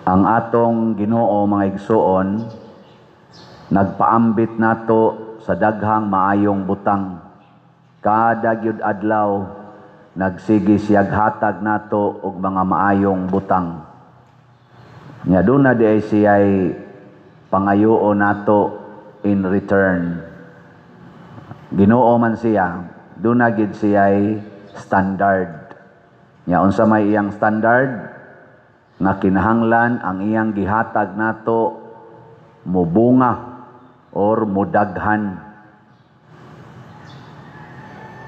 Ang atong Ginoo, mga igsuon, nagpaambit nato sa daghang maayong butang. Kada gyud adlaw nagsige siyag hatag nato og mga maayong butang. Nya duna diay siya'y pangayoon nato in return. Ginoo man siya, duna gid siya'y standard. Nya unsa may iyang standard? Nga kinahanglan ang iyang gihatag nato mubunga or mudaghan.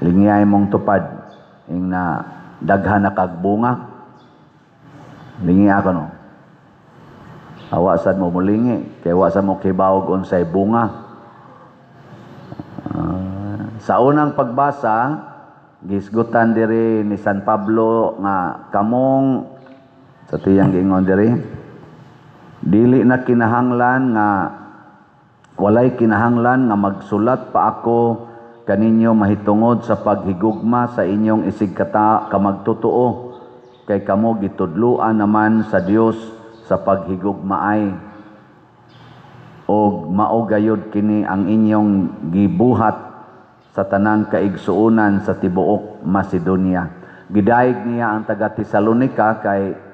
Lingiyay mong tupad ing na daghan na kag bunga. Lingi ako, no. Awa sad mo mulingi kay wa sad mo kibawog unsay bunga. Sa unang pagbasa, gisgutan diri ni San Pablo nga kamong sa tiyang giingon diri, dili na kinahanglan nga, walay kinahanglan nga magsulat pa ako kaninyo mahitungod sa paghigugma sa inyong isig kata kamagtotoo, kay kamo gitudloan naman sa Dios sa paghigugmaay, og mao gayud kini ang inyong gibuhat sa tanang kaigsuonan sa tibuok Macedonia. Gidayeg niya ang taga Tesalonika kay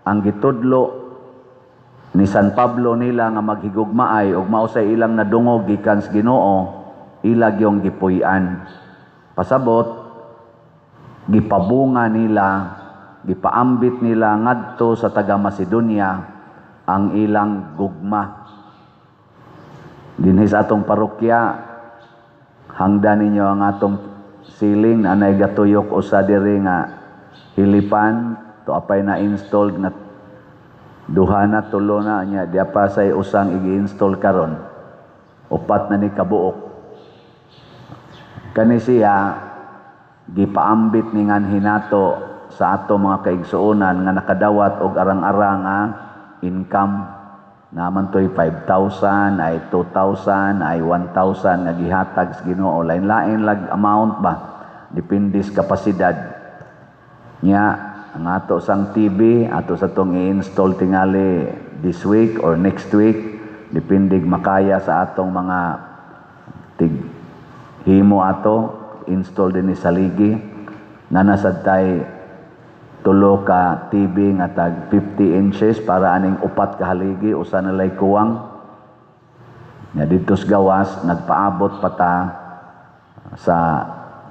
ang gitudlo ni San Pablo nila nga maghigugmaay ug mao sa ilang nadungog gikan sa Ginoo, ila gyung gipuy-an. Pasabot, gipabunga nila, gipaambit nila ngadto sa taga Macedonia ang ilang gugma. Dinhi sa atong parokya, hangda ninyo ang atong ceiling na anay gatuyok usa diri nga hilipan to apay na installed nga duha na, tulo na nya, di pa say usang igi-install karon, upat na ni kabuok. Kani siya gipaambit ni nganhi nato sa ato mga kaigsuonan nga nakadawat og arang-arang nga income naman to'y 5,000 ay 2,000 ay 1,000 nga gihatag sa Ginoo. Lain-lain lag amount ba, depende sa kapasidad nya. Ang ato sang TV, ato sa tong i-install tingali this week or next week, depende makaya sa atong mga tig himo ato install din ni saligi na nasad tay tulo ka TV nga tag 50 inches para aning upat ka haligi, usa na lay kuwang. Nya didto sa gawas nagpaabot pa ta sa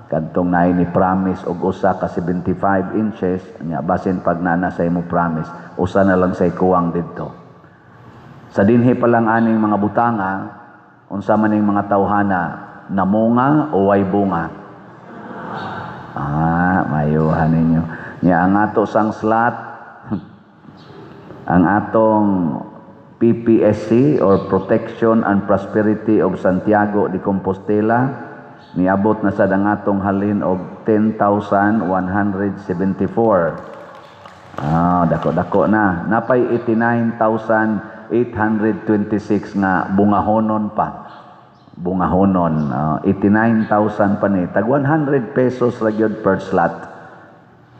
kadtong naay ni promise og usa ka 75 inches. Nya basin pag naa sa imo promise, usa na lang say kuwang didto. Sa dinhi pa lang aning mga butanga, unsa man ning mga tawhana, namunga o way bunga? Ah, mayuhan ninyo. Nya ang ato sang slot, ang atong PPSC or Protection and Prosperity of Santiago de Compostela, niabot na sad ang atong halin og 10,174. Ah, dako-dako na. Napay 89,826 nga bungahonon pa. Bungahonon. 89,000 pa ni. Tag 100 pesos ra gyud per slot.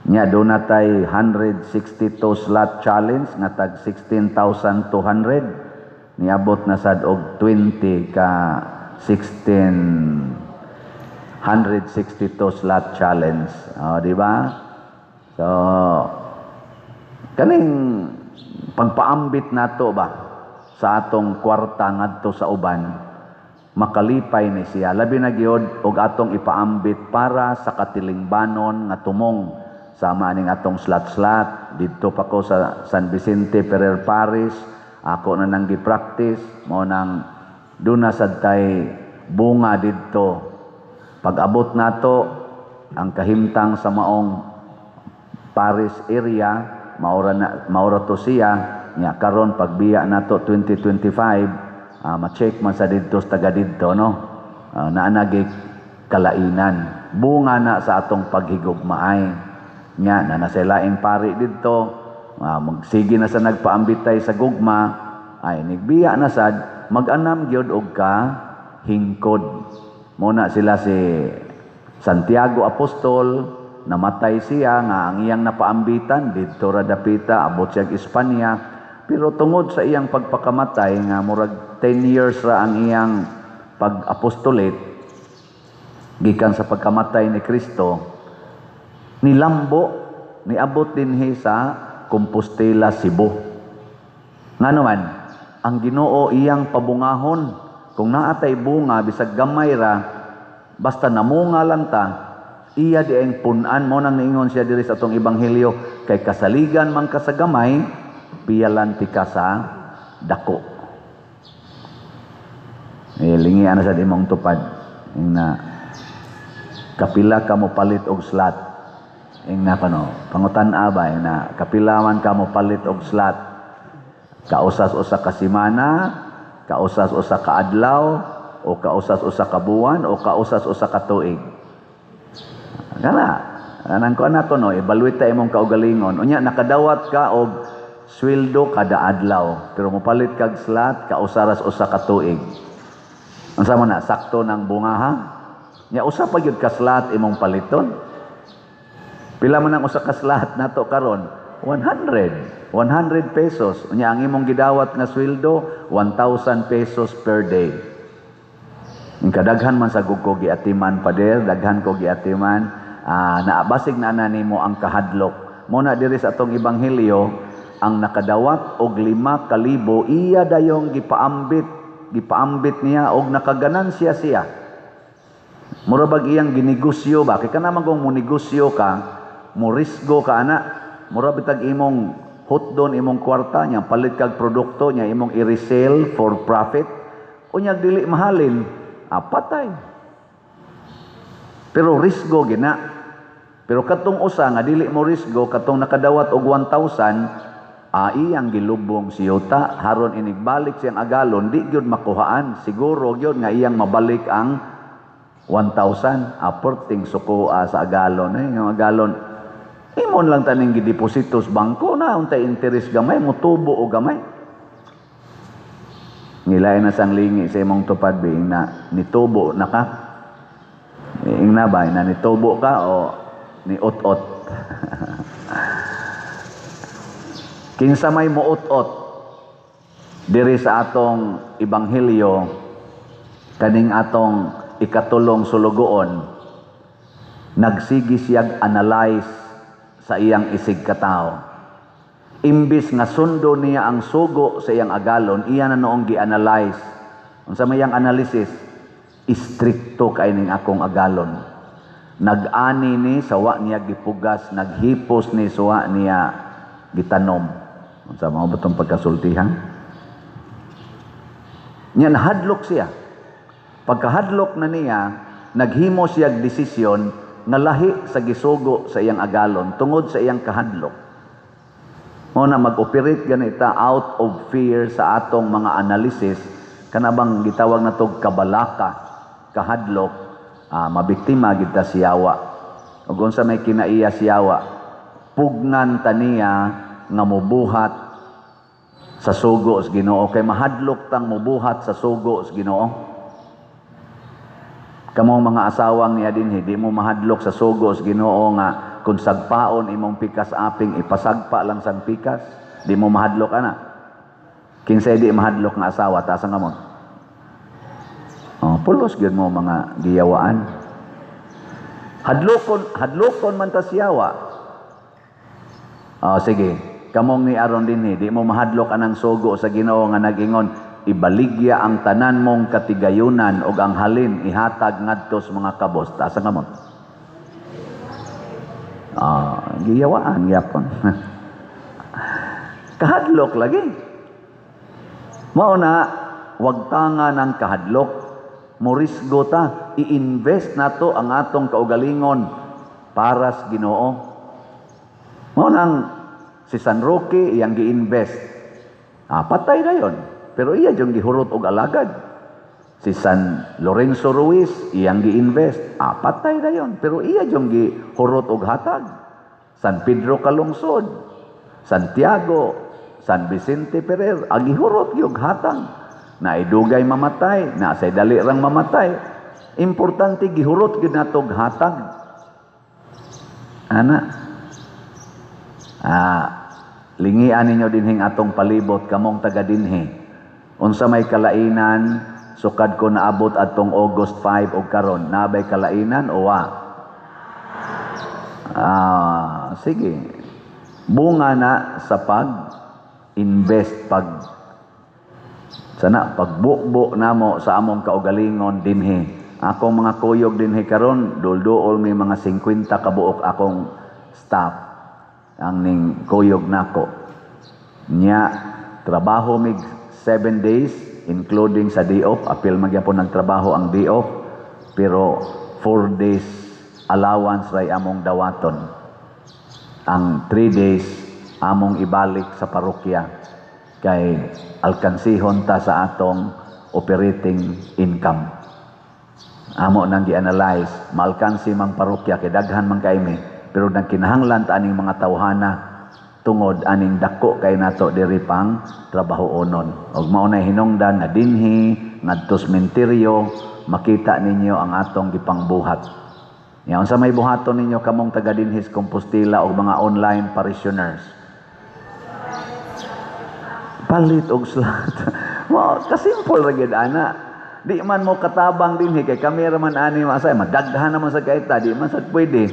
Nya doon na tay 162 slot challenge nga tag 16,200, niabot na sad og 20 ka 1662 slot challenge. Oh, di ba? So kaning pagpaambit nato ba sa atong kwarta ngadto sa uban, makalipay ni siya, labi na gyud og atong ipaambit para sa katilingbanon nga tumong sama aning atong slot-slot. Didto pa ko sa San Vicente Ferrer Parish, ako na nang gi-practice mo nang duna sad tay bunga didto. Pag abot nato ang kahimtang sa maong parish area, maura na, maura to siya. Nya karon pagbiya nato 2025, ma-check man sa didto sa taga didto, no, naa na gyud kalainan, bunga na sa atong paghigugmaay. Nya na nasa laing pari didto, magsige na sa nagpaambitay sa gugma, ay nigbiya na sad mag-anam gyud og ka hingkod. Muna sila si Santiago Apostol, namatay siya nga ang iyang napaambitan didto ra dapita, abot siya Espanya. Pero tungod sa iyang pagpakamatay nga murag 10 years ra ang iyang pag-apostolate gikan sa pagkamatay ni Kristo, nilambo, niabot dinhi sa Compostela, Cebu. Ngano man, ang Ginoo iyang pabungahon. Kung naatay bunga bisag gamay ra, basta namunga lang ta, iya di ang punan. Mo nang niingon siya diri sa atong ebanghelyo, kay kasaligan man ka sa gamay, piyalan ti ka sa dako. Eh, lingian na sa imong tupad. Ing na, kapila ka mo palit og slot? Ing na kano, pangutan-a ba, ing na, kapila man ka mo palit og slot? Kausas usa ka semana, kausas usa ka adlaw, o kausas usa ka buwan, o kausas usa ka tuig? Kana, anang ko na to no, evaluate ta imong kaugalingon. Unya nakadawat ka og sweldo kada adlaw, pero mopalit kag slot kausaras usa ka tuig. Unsa man na, sakto ng bunga ha? Nya usa pa gyud ka slot imong paliton. Pila man ang usa ka slot nato karon? 100. 100 pesos. Unya ang imong gidawat nga sweldo 1,000 pesos per day. Ang kadaghan man sa ko giatiman, pader, daghan ko giatiman, naabasig na na nimo ang kahadlok. Mo na diri sa atong ebanghelyo, ang nakadawat og 5,000, iya dayong gipaambit, gipaambit niya og nakaganansya siya. Mura bag iyang ginegosyo ba? Kay kana man kung mo negosyo ka, mo risgo ka ana, mura bitag imong hotdon imong kwarta niya, palit kag produkto niya, imong i-resell for profit, unya dili mahalin, patay. Pero risgo gina. Pero katong usa nga dili mo risgo, katong nakadawat og 1,000, iyang gilubong siyuta, haron inigbalik siyang agalon, di gyud makuhaan. Siguro gyud nga iyang mabalik ang 1,000. Perting sukoa sa agalon. Eh, yung agalon, imon lang taning gideposito sa bangko na, untay interest gamay, mutubo o gamay. Ngilain na sang lingi sa imong tupad, bi, na nitubo na ka. Ing na ba, na nitubo ka o ni ot-ot? Kinsa may muot-ot diri sa atong ebanghelyo, kaning atong ikatulong sulugoon, nagsigi siyag analyze sa iyang isig katao. Imbis nga sundo niya ang sugo sa iyang agalon, iya na noong gi-analyze. Unsa may iyang analysis? Istrikto kay ning akong agalon. Nag-ani ni sawa niya gipugas, naghipos ni suwa niya gitanom. Unsa mao ba tong pagkasultihan? Nya nahadlok siya. Pagkahadlok na niya, naghimo siya desisyon nga lahi sa gisugo sa iyang agalon tungod sa iyang kahadlok. Mo na mag-operate ganita out of fear sa atong mga analysis, kanabang gitawag na tog kabalaka, kahadlok, mabiktima gid ta siyawa. Ug unsa may kinaiya siyawa, pugnan ta niya nga mubuhat sa sugo sa Ginoo, kay mahadlok tang mubuhat sa sugo sa Ginoo. Kamong mga asawang niya dinhi, di mo mahadlok sa sugo sa Ginoo nga kung sagpaon imong pikas aping, ipasagpa lang sang pikas, di mo mahadlok ana? Kinsay di mahadlok nga asawa, taas ang kamot? Oh, pulos gyud mo mga giyawaan. Hadlokon, hadlokon man ta siyawa. Oh, sige. Kamong ni aron dinhi, di mo mahadlok anang sugo sa Ginoo nga nag-ingon, ibaligya ang tanan mong katigayunan og ang halin ihatag ngadto sa mga kabos. Taas ang kamot. Giyawaan gyapon. Kahadlok lagi. Mao na wag tanga ng kahadlok. Morisgo ta, i-invest nato ang atong kaugalingon para sa Ginoo. Mao nang si San Roque iyang gi-invest. Patay na yon. Pero iya yung gihurot og alagad. Si San Lorenzo Ruiz iyang gi-invest. Patay na yon. Pero iya yung gihurot og hatag. San Pedro Calungsod, Santiago, San Vicente Ferrer, agihurot yung hatag. Naidugay mamatay, nasay dali rang mamatay. Importante gihurot gyud natog hatag. Ana. Lingian ninyo dinhing atong palibot, kamong taga dinhi. Unsa may kalainan sukad ko naabot atong August 5 og karon? Nabay kalainan o wa? Ah, sige. Bunga na sa pag invest, pag sana pagbukbo namo sa among kaugalingon dinhi. Akong mga kuyog dinhi karon, dulduol may mga 50 kabuok akong staff ang ning kuyog nako. Nya trabaho mig 7 days including sa day off, apil magyapon nagtrabaho ang day off, pero 4 days allowance ray among dawaton. Ang 3 days among ibalik sa parokya kay alkansihon ta sa atong operating income. Amo nang gi-analyze, maalkansi mang parokya kay daghan man kay mi, pero nagkinahanglan ta aning mga tawhana tungod aning dako kay nato diri pang trabahoonon. Og mao na hinungdan nga dinhi ngadto sementeryo makita ninyo ang atong gipangbuhat. Nya unsa may buhaton ninyo kamong taga dinhi sa Compostela og mga online parishioners? Palit og slot. Mo kasimple ra gyud ana. Di man mo katabang dinhi kay kami ra man ani masay, madaghan naman sa kayta, di man sad pwede.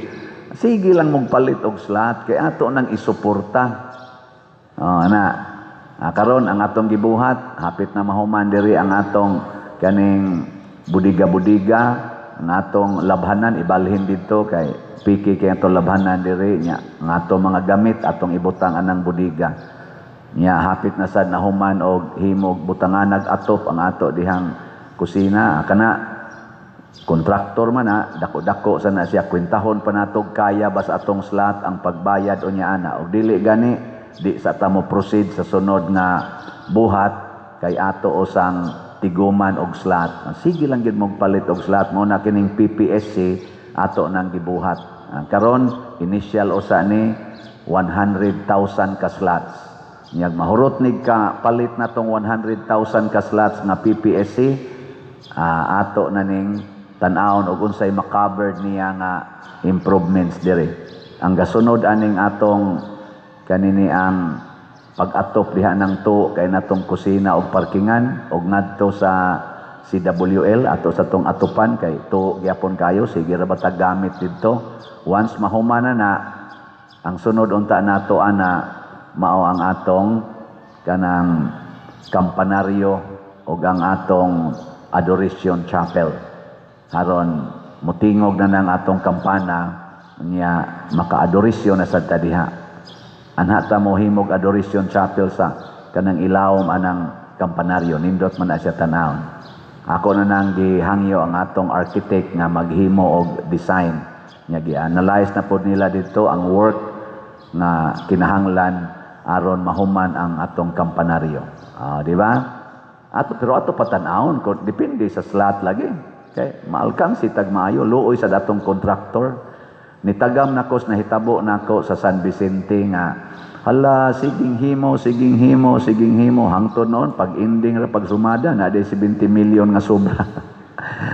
Sige lang mong palit og slot kay ato nang isuporta. Oh, ana. Ah, karon ang atong gibuhat, hapit na mahuman diri ang atong kaning budiga-budiga, ang atong labhanan ibalhin didto kay piki kay atong labhanan diri nya. Ang atong mga gamit atong ibutang anang budiga. Nya hapit na sad nahuman og himog butanganag atop ang ato dihang kusina. Kana kontraktor man na, dako-dako sa na siya, kwentahon pa natog kaya ba sa atong slot ang pagbayad o niya ana. Og dili gani, di sa ta mo proceed sa sunod nga buhat kay ato usang tiguman og slot. Sige lang gid mong palit og slot mo na kining PPSC ato nang gibuhat. Karon initial usa ni 100,000 ka slots. Nyag mahurot nig ka palit na tong 100,000 ka slots nga PPSC, ato na ning tan-awon og unsay makovered niya nga improvements diri. Ang gasunod aning atong kanini ang pag-atop diha ng to kay natong kusina og parkingan og ngadto sa CWL ato sa tong atupan kay to gyapon kayo, sige ra ba ta gamit didto. Once mahuman na na, ang sunod unta nato ana mao ang atong kanang kampanaryo og ang atong Adoration Chapel. Aron mutingog na nang atong kampana nya maka-adoration na sad ta diha. Anha ta mo himog Adoration Chapel sa kanang ilawom anang kampanaryo, nindot man na siya tan-awon. Ako na nang gihangyo ang atong architect nga maghimo og design. Nya gi-analyze na pod nila dito ang work nga kinahanglan aron mahuman ang atong kampanaryo. Ah, di ba? Ato pero ato patan-awon ko depende sa slot lagi. Kay maalkansi tag maayo, luoy sa datong kontraktor. Nitagam nako sa nahitabo nako sa San Vicente nga hala, siging himo, siging himo, siging himo hangtod noon pag ending ra, pag sumada na day 70 million nga sobra.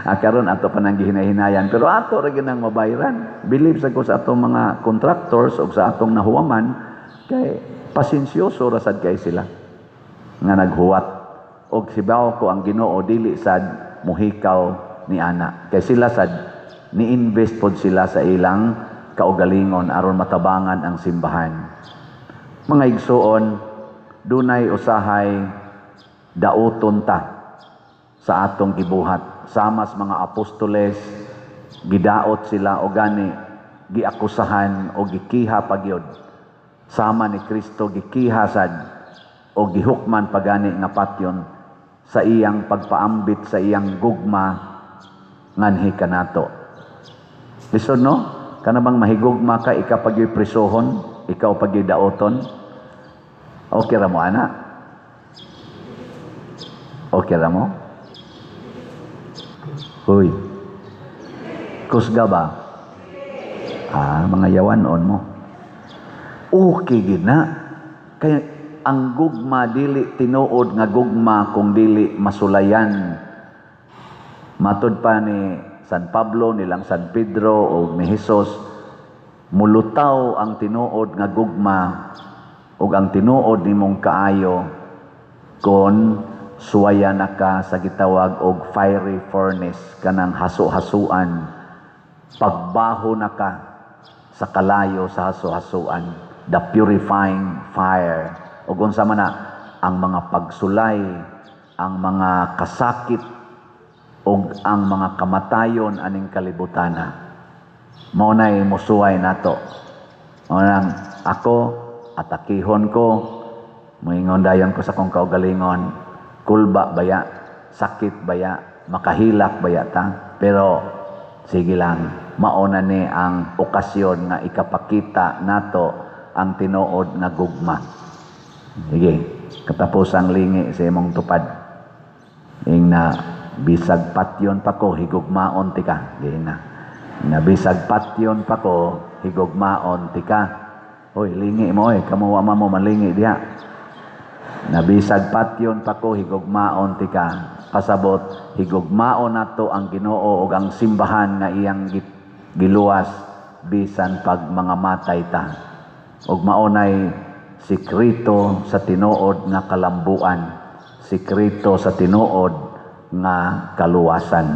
Ah, karon ato pa nang gihinay-hinayan pero ato ra gyud nang mabayran. Believe sa ko sa atong mga contractors ug sa atong nahuwaman kay pasensyoso ra sad kay sila nga naghuwat, og sibaw ko ang Ginoo dili sad muhikaw ni ana kay sila sad ni-invest pod sila sa ilang kaugalingon aron matabangan ang simbahan. Mga igsuon, dunay usahay dauton ta sa atong gibuhat. Sama sa mga apostoles, gidaot sila o gani giakusahan o gikiha pagyod. Sama ni Kristo, gikiha sad o gihukman pagani nga patyon sa iyang pagpaambit sa iyang gugma nganhi kanato. Lisod, no? Kana bang mahigugma ka, ikaw pag prisohon, ikaw pag daoton? Okay ra mo ana? Okay ra mo? Hoy. Kusga ba? Ah, mga yawan on mo. Okay gid na. Kaya ang gugma dili tinuod nga gugma kung dili masulayan. Matud pa ni San Pablo, nilang San Pedro o ni Jesus, mulutaw ang tinuod nga gugma Ug ang tinuod nimong kaayo kon suwaya na ka sa gitawag og fiery furnace, kanang haso-hasuan, pagbaho na ka sa kalayo sa haso-hasuan, the purifying fire. Ug unsa man na ang mga pagsulay, ang mga kasakit ug ang mga kamatayon aning kalibutana, mao nay musuway nato. Mao nang ako, atakihon ko, moingon dayon ko sa akong kaugalingon, kulba baya, sakit baya, makahilak baya ta, pero sige lang, mao na ni ang okasyon nga ikapakita nato ang tinuod nga gugma. Sige, katapos ang lingi sa imong tupad. Ing na bisag patyon pa ko, higugmaon tika. Sige na. Na bisag patyon pa ko, higugmaon tika. Hoy, lingi mo oy, kamo wa mo malingi diha. Na bisag patyon pa ko, higugmaon tika. Pasabot, higugmaon nato ang Ginoo ug ang simbahan nga iyang giluwas bisan pag mga matay ta. Ug maunay sikreto sa tinuod nga kalambuan, sikreto sa tinuod nga kaluwasan.